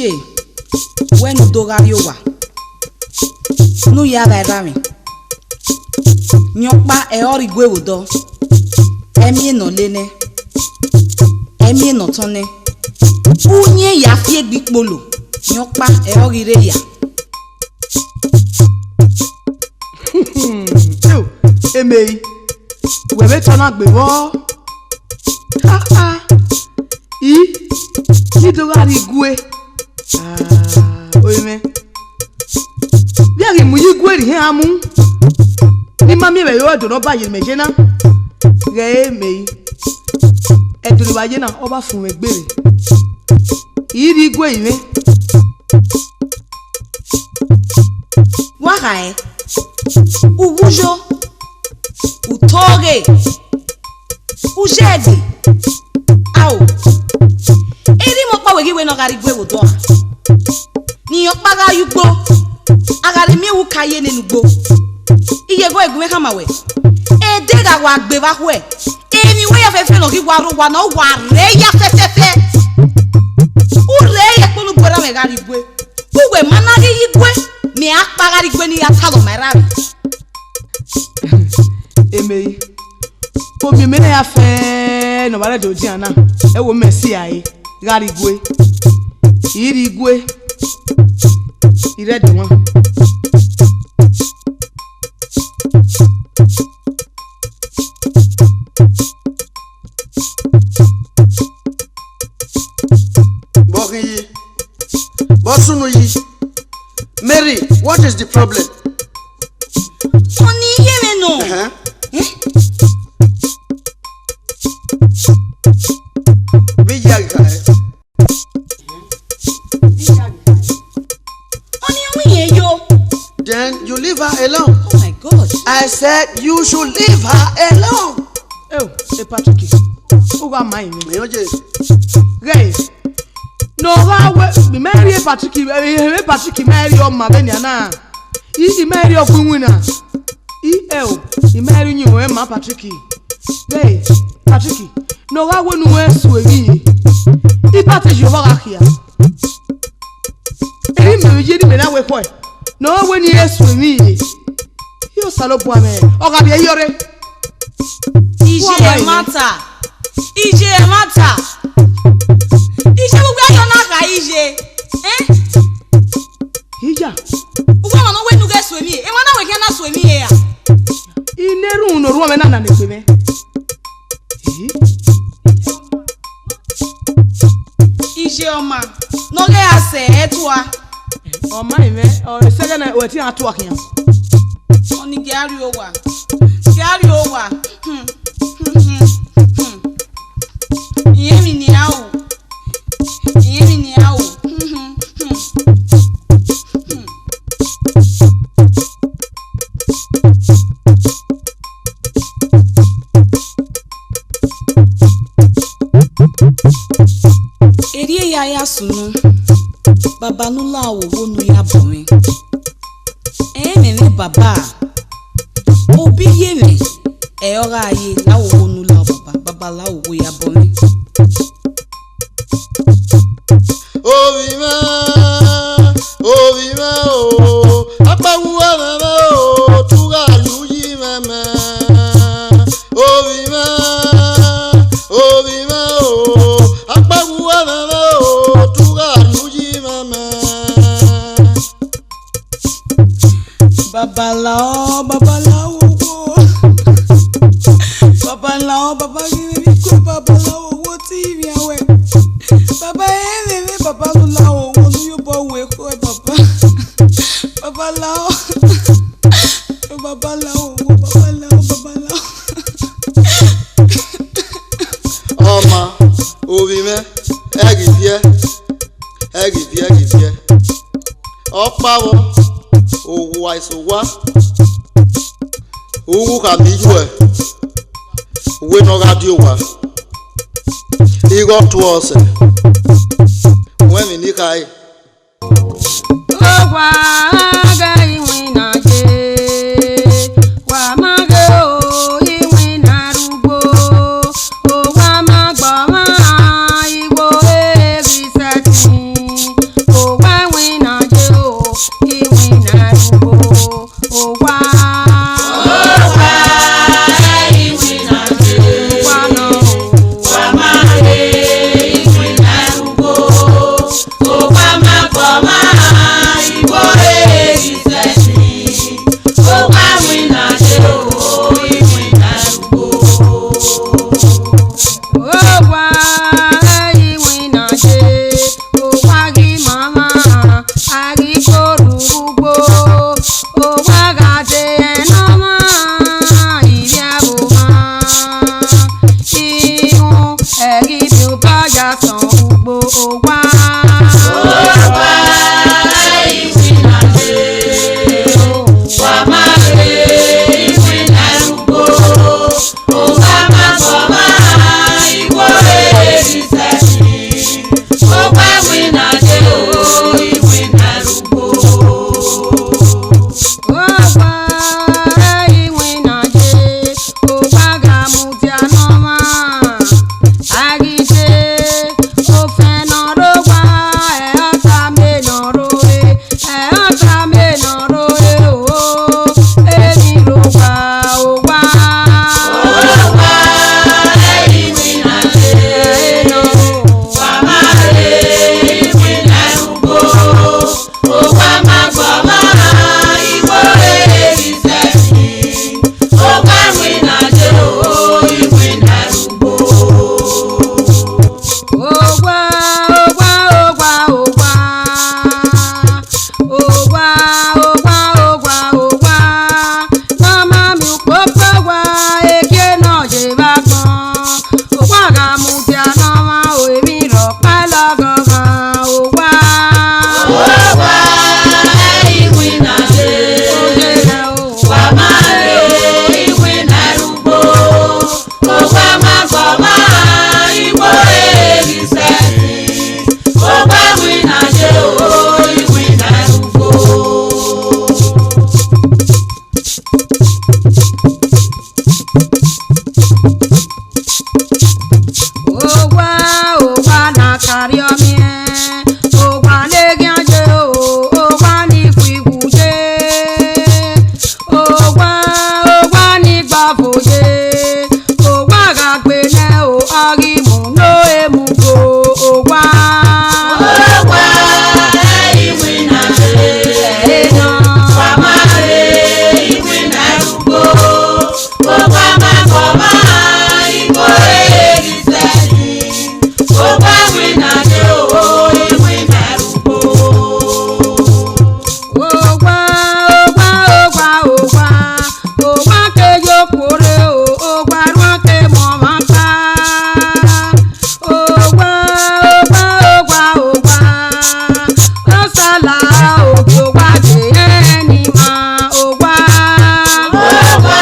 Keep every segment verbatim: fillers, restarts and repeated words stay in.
Wẹ ne u do gha rrie owa, ne u ya gha erha mwẹ, iyẹn ọkpa ẹre ọ rre igue vbe odọ, ẹmiẹn ne ọ le nẹ, ẹmiẹn ne ọ tọn nẹ, u yin ya fi egbe ikpolo, iyẹn ọkpa ẹre ọ ghi rre ya. Eo, Emeyi, wẹ vbe tọ na gbe vbọ? Ha ha, I, I do gha rrie igue. Ah, ore mwẹ. Vbe a ghi mu ye igue rhie iran mu, ne I ma miẹn vbe ẹre ẹdẹ ne ọ ba ye ne imẹ ye na. Ghẹ re Emeyi, ẹdẹ ne ọ ba ye na, ọ vba fun mwẹ egbe rre. I rrie igue mwẹ. Wa kha ẹe, u wu yo, u toghe, u ye ẹdẹ, ao, erha imẹ ọkpa wẹ ghi wẹ ne ọ gha rrie igue vbe odọ ra? Ne iyẹn ọkpa gha ye ugbo, a gha rhe miẹn vbe u ka ye nene ugbo. Iye ẹghẹ ẹre gu mwẹ khama wẹ, edegha wa gbe vbe akhuẹ, emwi wẹ ya fẹfẹ ne ọ ghi wa rre owa na, ọ wa rre ya fẹfẹfẹ. U rre ya ẹkpo ne u bu erha mwẹ gha rrie igue. Uwẹ ma na ghi ye igue, mẹ a kpa gha rrie igue ne I ya talọ ma erha mwẹ. Emeyi, omiẹn mwẹ na ya fẹ ne ọ vba rre ẹdẹ odian na, ẹ wo mẹ si a re gha rrie igue. I rrie igue, I rre ẹdẹ wan. Vbọ khin yi? Vbọ sunu yi? Mary, what is the problem? Ọni iye mwẹ nọ. Ẹhẹn. Eh? Vbe iye a gha kha ẹre? Ọni ọ wẹ irẹn yo. Then you leave her alone. Oh my God. I said you should leave her alone. Eo, e Patrick, u gha ma imẹ. Mẹ yọ je. Ghẹ, ne ọ gha wẹ, mẹ rrie Patrick, eh, Patrick, mẹ rrie ọma vbenian na. I, I ma rrie ọgua iwinna. I, eo, I ma rrie uyinmwẹ ma Patrick. Ghẹ, Patrick, ne ọ gha wẹ ne uwẹ su emwi ye, I ba te Jihova gha khia. Erha imẹ vbe iye ne imẹ na wẹ ekhọe, ne ọ wẹ ne I re su emwi ye. I Osanobua mwẹ, ọ gha vbiẹ yọrre. Iye ẹmwata, iye ẹmwata. Iye vbe uwẹ ayọ na kha iye. Eh? Iya. Uwẹ ọmwa ne ọ wẹ ne u ghẹ su emwi, emwa na wẹ khian na su emwi hia. I ne erhunmwu ne orhuọn mwẹ na nana egbe mwẹ. Iye ọma, ne ọ ghẹ ra sẹ ẹ tua. Ọ ma mwẹ, ọ sẹ ẹghẹ ne ọ te iran tua khian. Ọni gie a rrie owa, gie a rrie owa. Hmm, hmm, hmm, hmm. Irẹn emwi ne iran ru, irẹn emwi ne iran ru. Hmm, hmm, hmm, hmm. Erriọ ya ya sunu, baba ne u la owowo ne u ya bọ mwẹ. Ẹmwẹ mwẹ baba, obọ iye mwẹ, ẹ ọ gha ye la owowo ne u la baba, baba la owowo ya bọ mwẹ. Ovbi mwẹ, ovbi mwẹ o, akpawẹ ẹmwẹ mwẹ o, te u gha lu yi mwẹ mẹ. Ovbi mwẹ, ovbi mwẹ o, akpawẹ ẹmwẹ mwẹ o, te u gha lu yi mwẹ mẹ. Babalao, babalao wo. Babalao, baba ghi vbe ikue, babalao wo te ivbi awẹ. Baba, ẹ vbe vbe baba lula wo, wo ne u ye obọ ru ekhọe, baba. Babalao. Babalao wo, babalao, babalao. Ọma, ovbi mwẹ, ẹ ghi viẹ, ẹ ghi viẹ, ẹ ghi viẹ. Ọkpa vbọ, owa eso owa, uwu khama iyuẹ, uwẹ ne ọ gha die owa, ighe ọ tuẹ ọsẹ, wẹ emwi ne I khare. Owa gha iwinna ye, wa ma ghe o, iwinna rugbo, owa ma gbọmwa, igho e ghi sẹtin, Gha mudia ne ọmwa o, emwi rhọkpa lọghọghọ owa. Owa, ẹ i winna ye. Oye rẹ o. Wa ma re, i winna ẹrugbo. Owa ma gọ ma, igho re ghi sẹtin. Owa winna ye o, i winna ẹrugbo. Owa, owa na karriọ miẹn, owa ne ghian ye o, owa ni khuiwu ye, owa, owa ni gba ọvo ye, owa gha gbe nẹ o, ọ ghi mu no emu go, owa. Owa, ẹ i winna ye, ẹ nọ, wa ma re, i winna ẹrugbo. Owa ma gọ ma, igho re ghi sẹtin. Owa winna ye o, i winna ẹrugbo. Owa, owa, owa, owa. Owa ke ye okuo rre o, owa rhuan ke mu ọmwa kpa. Owa, owa, owa, owa. Osala ogie owa de ẹni ma owa. Owa,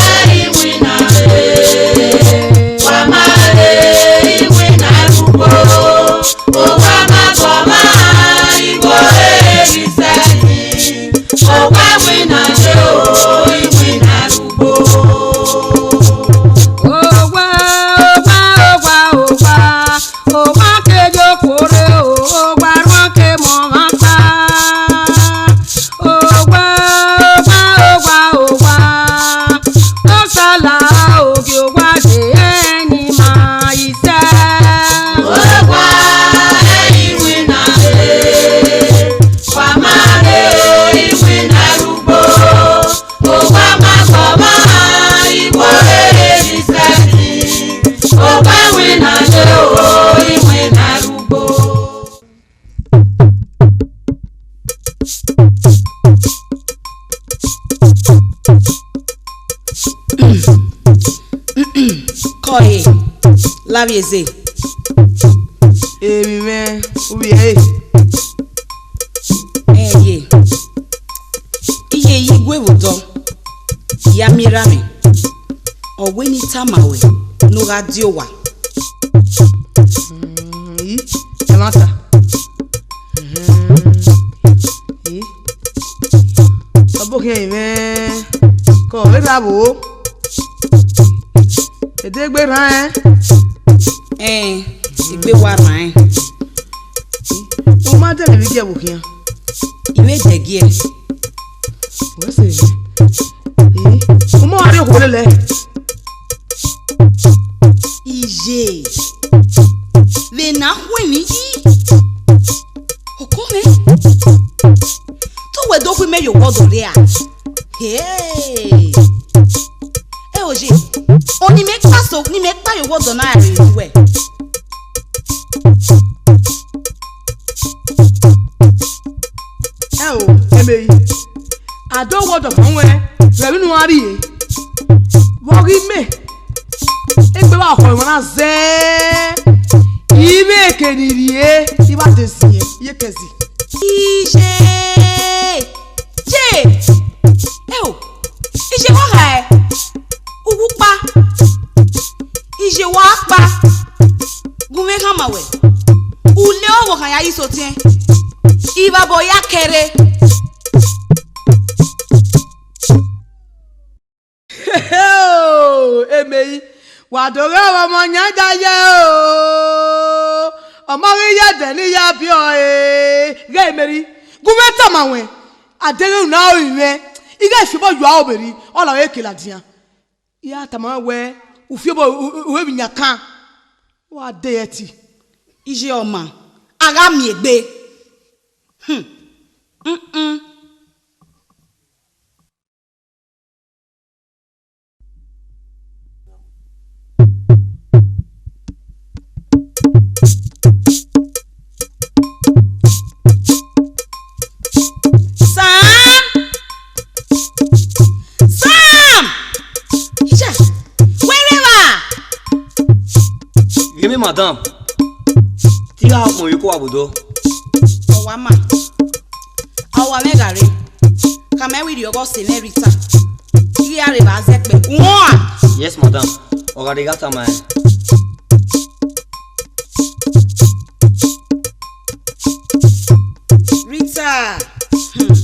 ẹ i winna re, wa ma re, i winna ẹrugbo. Owa ma gọ ma, igho re ghi sẹtin. Owa winna ye o, i winna ẹrugbo. Owa, owa, owa, owa. Owa ke ye okuo rre o, owa rhuan ke mu ọmwa kpa. Owa, owa, owa, owa. Osala ogie owa de ẹni ma isẹ. Owa, ẹ i winna re, wa ma re, i winna ẹrugbo. Owa ma gọ ma, igho re ghi sẹtin. Owa winna ye o, i winna ẹrugbo. Kọe, lavbiẹ eze. Emwi mwẹ, uvbiẹ ẹre. Ẹn ye, iye yi gue vbe odọ, ya miẹn erha mwẹ, ọ wẹ ne I tama ruẹ ne u gha die owa. Mm, i, ẹmwata. Mhm. I, ọ bọ khian mwẹ, kọ vbe rha vbo. Edegbe rhan ẹn. Ẹn, egbe wa rhan ẹn. U ma dẹlẹ vbe igiẹ vbe okhian? I vbe dẹgiẹ. Wẹ sẹ. Ii, u ma rrie okhuo lele. Iye, vbe ne a khu emwi yi, ọkọ mwẹ, te uwẹ do khu imẹ ye owa ọdọ rria. Hey! Ẹ oje, ọni mẹ kpa so, ni mẹ kpa ye owa ọdọ na rre uwẹ. Ẹ o, Emeyi, a do wẹ ọdọ kan wẹ, vbe ẹmwẹ ne u gha rrie. Vbe ọ ghi mẹ, egbe vbe akhọ emwa na zẹ, I vbe eke ni rrie, I vbe dẹ ziẹn, I ye kẹ zẹ. Iye! Ye! Ẹ o, iye wa kha ẹ, uwu kpa, iye wa kpa, gu mwẹ khama wẹ, u le ọvbokhan ya ye isotiẹn, ivbabọ ya kẹrre. Emeyi, wa do ghe ọmọ yan da ye o, ọmọ ghi ye ẹdẹ ne I ya biẹ ọe, ghẹ Emeyi, gu mwẹ tama wẹ. A deghẹ u na ru mwẹ, I ghẹ fi obọ yua obọ rri, ọ la ọre ke ladian. I ya tama wẹ, u fi obọ, u, u, u vbe emwi yan kan, wa de ẹti. Iye ọma, a gha miẹn egbe. Hmm. Mm-mm. Sam! Sam! Ija, wẹ rre evba? Emi madam, te I gha kpọnmwẹ iko wa vbe odọ. Ọ wa ma, ọ wa mwẹ gha rre, ka ma wẹ irhiọghọ sẹ mwẹ Rita, I ghi a rre vbe a zẹ kpẹ. Uan! Yes, madam. Ọ gha rre gha tama ẹn. Rita, hmm,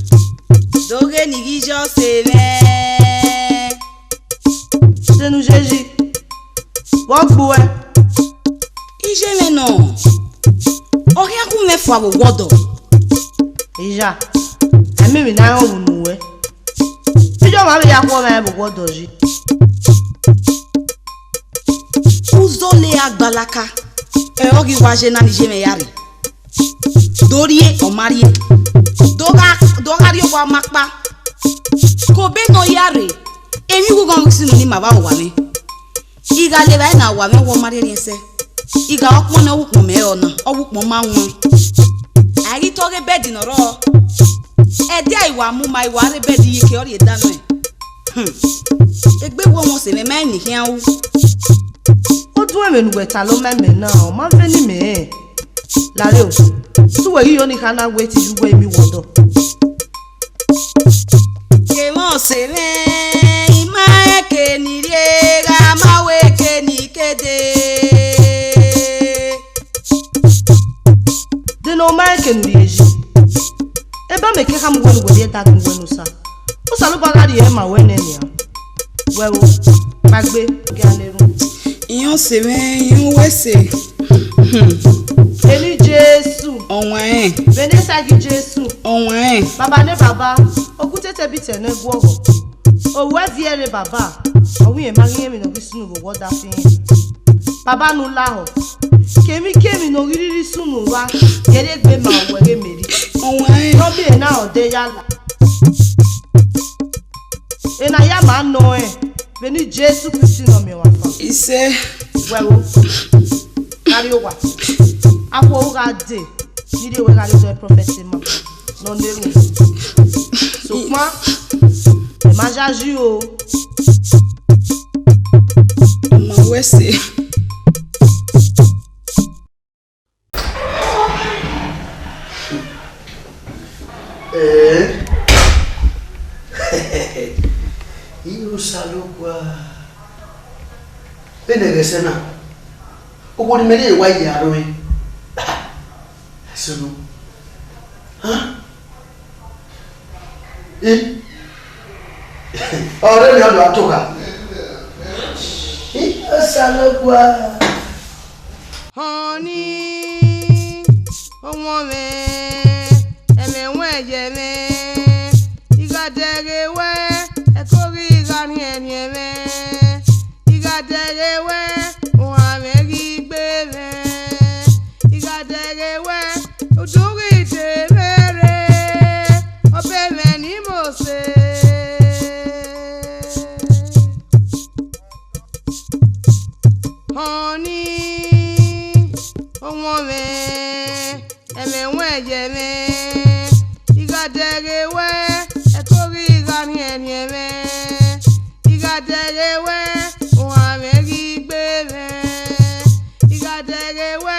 do ghe ne I ghi yọ sẹ mwẹ. Sẹ ne u ye yi, vbe ọ gbe uẹ? Iye mwẹ nọ, ọ khian khu mwẹ fua vbe owa ọdọ. Iya, a miẹn emwi ne a rẹn ọvbu ne uwẹ. Iye ọmwa vbe ya khuọmwa rẹn vbe owa ọdọ yi. Uzọla agbalaka, ẹ, ọ ghi wa ye na ne iye mwẹ ya rre. Do rrie, ọ ma rrie. Do gha, do gha rrie owa ma kpa. Ke obọ ne ọ ya rre, emwi ughughan ghi sunu ni ma vba owa mwẹ. I gha le evbare na owa mwẹ wẹ ọ ma rhie rhiẹn sẹ. I gha ọkpọn nẹ, ọ wu ukpọn mẹ ọna, ọ wu ukpọn ma wọn. A i ghi tọ ghe bẹdi ne ọ rrọọ. Ẹdẹ a i wa mu ma, I wa rre bẹdi ye ke ọ rhie da nẹ. Hmm. Egbe wọ wọn sẹ mwẹ, ma i ni khian ru. Oduẹmwẹ ne uwẹ talọ ma mẹ na, ọ ma vẹ ne imẹ rẹn. Lare o, te uwẹ ghi yo ni kha na wẹ te iye uwẹ emwi wọ dọ. Kevbe ọse mwẹ, I ma rẹn eke ni rrie, gha ma wẹ eke ni ke dee. De ne ọ ma rẹn eke ne u rhie yi? Eba mẹ ke khama uwẹ ne uwẹ rhie ẹdagbọn uwẹ ne Osa. Osanobua gha rhie ẹre ma ruẹ nẹ nian. Wẹ o, kpaegbe, gie a na erhunmwu. Iran ọse mwẹ, iran uwẹ ẹse. Hmm. Vbene Jesu. Ọwaẹn. Vbene Sagiẹ Jesu. Ọwaẹn. Baba ne baba, okutete bitẹ ne guọghọ. Owa viẹ rre baba, ọ wẹ irẹn ma ghi rẹn emwi ne ọ ghi sunu vbe owa ọdafẹn. Baba ne u lahọ, kemwikemwi ne ọ ghi rhirhi sunu vba, ye rhie egbe ma uwẹ ghe Meri. Ọwaẹn. Ne ọ miẹn na ọdẹ ya la. Ena ya ma nọ rẹn, vbene Jesu Kristi ne ọ miẹn ọmwa fan. Isẹ. Wẹ o, gha rrie owa. Akhuo gha dee, ne I rhie wẹ gha rrie odẹ prọfẹt ma, ne ọ na erhunmwu. Sokpan, ẹ ma yayi o. Ọ ma wẹ ẹse. Eh? Iro Osanobua. Vbene ẹghẹ sẹ na, owa ne imẹ rhie wa ye aro ẹn. Sunu. Hàn? I? Ọre ne ọ do a togha. I? Osanobua. Họni, ọmọ mwẹ, ẹmwẹ wẹ ye mwẹ, I gha dẹghe wẹ, ẹko ghi gha rhiẹnrhiẹn mwẹ. I gha dẹghe wẹ, ohan mwẹ ghi gbe mwẹ. I gha dẹghe wẹ, udu ghi de mwẹ rre, ọbe mwẹ ni Mosis. Họni, ọmọ mwẹ, ẹmwẹ wẹ ye mwẹ, I gha dẹghe wẹ, ẹko ghi gha rhiẹnrhiẹn mwẹ. I gha dẹghe wẹ, ohan mwẹ ghi gbe mwẹ. I gha dẹghe wẹ,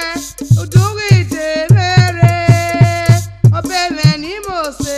udu ghi de mwẹ rre, ọbe mwẹ ni Mosis.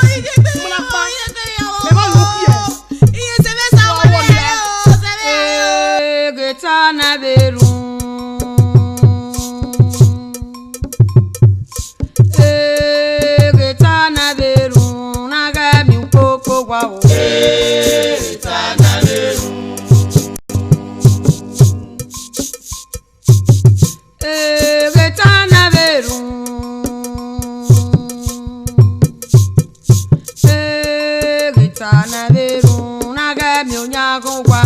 Ẹ ma lọ khiẹ. Egeta na vbe run. Egeta na vbe run, na ghẹ miẹn ukpokpo wa o. Egeta na vbe run. Egeta na vbe run. Egeta na vbe run, na ghẹ miẹn oyan gho wa.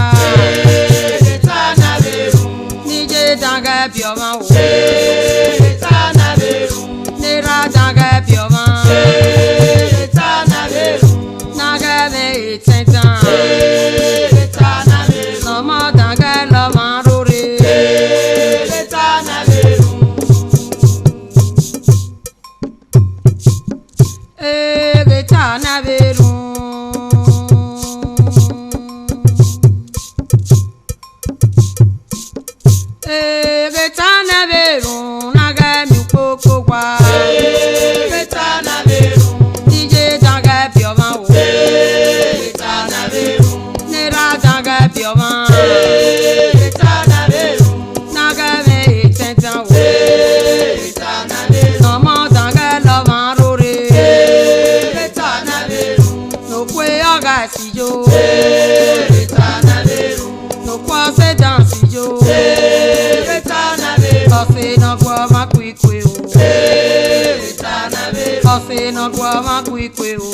Egeta na vbe run. Ne I ye dan ghẹ biẹ ọmwa o. Egeta na vbe run. Ne erha dan ghẹ biẹ ọmwa. Egeta na vbe run. Na ghẹ mwẹ etẹn dan. Egeta na vbe run. Ne ọmọ dan ghẹ lọ ọmwa rore. Egeta na vbe run. Egeta na vbe run. Egeta na vbe run, na ghẹ miẹn ukpokpo wa. Egeta na vbe run. Ne I ye dan ghẹ biẹ ọmwa o. Egeta na vbe run. Ne erha dan ghẹ biẹ ọmwa. Egeta na vbe run. Na ghẹ mwẹ etẹn dan o. Egeta na vbe run. Ne ọmọ dan ghẹ lọ ọmwa rore. Egeta na vbe run. Ne okhuo ọghe si yo. Egeta na vbe run. Ne okhuo ọse dan si yo. Egeta na vbe run. Ọse ne ọ gu ọmwa ku ikue o. Egeta na vbe run. Ọse ne ọ gu ọmwa ku ikue o.